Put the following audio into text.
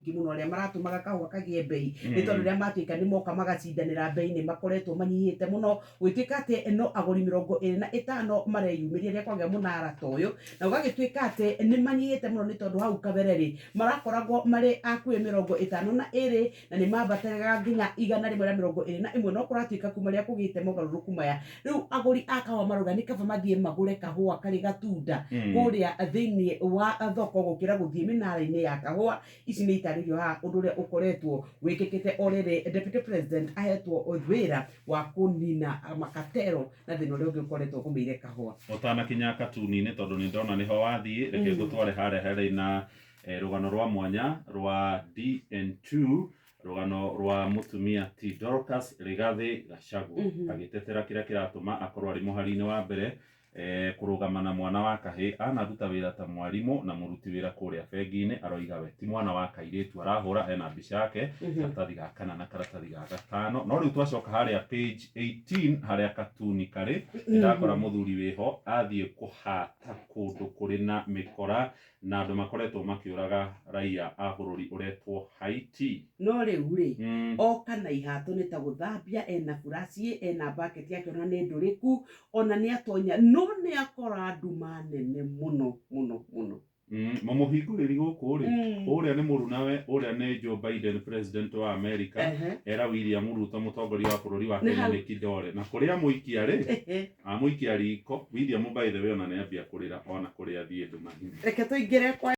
Aingĩ mũno arĩa maratũmaga kahũa kagĩe mbei nĩ tondũ rĩrĩa matuĩka nĩ moka magacindanĩra mbei nĩ makoretwo manyihĩte mũno, gũgĩtuĩka atĩ no agũri 25 mareyumĩria rĩrĩa kwagĩa mũnara ta ũyũ, na gũgagĩtuĩka atĩ nĩ manyihĩte mũno nĩ tondũ hau kabere rĩ, marakoragwo marĩ akuhĩ 52 na nĩ mambataga nginya 121, no kũratuĩka kuma rĩrĩa kũgĩte mogarũrũku maya, rĩu agũri a kahũa marauga nĩ kaba mathiĩ magũre kahũa karĩ gatunda kũrĩa thĩinĩ wa thoko gũkĩra gũthiĩ mĩnara-inĩ ya kahũa. Ici nĩ itarĩrio haha ũndũ ũrĩa ũkoretwo wĩkĩkĩte o rĩrĩ Deputy President ahetwo wĩra wa kũnina makatero na thĩna ũrĩa ũngĩ ũkoretwo ũgũmĩire kahũa. Ũtanakinya katuni-inĩ, tondũ nĩ ndona nĩho wathiĩ, reke ngũtware harĩa harĩ na rũgano rwa mwanya rwa DN2, rũgano rwa mũtumia ti Dorcas Rigathĩ Gachagua agĩtetera kĩrĩa kĩratũma akorwo arĩ mũhari-inĩ wa mbere kũrũgama na mwana wa kahĩĩ. Anaruta wĩra ta mwarimũ na mũruti wĩra kũrĩa bengi-inĩ. Aroiga we ti mwana wa kairĩtu arahũra. Hena mbica yake karatathi ga kana na karatathi ga gatano. No rĩu twacoka harĩa page 18, harĩa katuni karĩ, nĩndakora mũthuri wĩho athiĩ kũhata kũndũ kũrĩ na mĩkora na andũ makoretwo makĩũraga raia a bũrũri ũretwo Haiti. No rĩu rĩ, oka na ihatũ nĩ ta gũthambia, ena buraci, ena bucket yake, ona nĩ ndũrĩku, ona nĩ atonya, no nĩ akora nduma nene mũno mũno mũno. Mũmũhingũrĩri gũkũ rĩ, ũrĩa nĩ mũrunawe, ũrĩa nĩ Joe Biden, president wa America, era William Ruto, mũtongoria wa bũrũri wa Nĩ Kenya, hau. nĩ kidole na kũrĩa amũikia rĩ, amũikia riko. William, by the way, ona nĩ ambia kũrĩra ona kũrĩa athiĩ nduma-inĩ. Reke tũingĩre kwa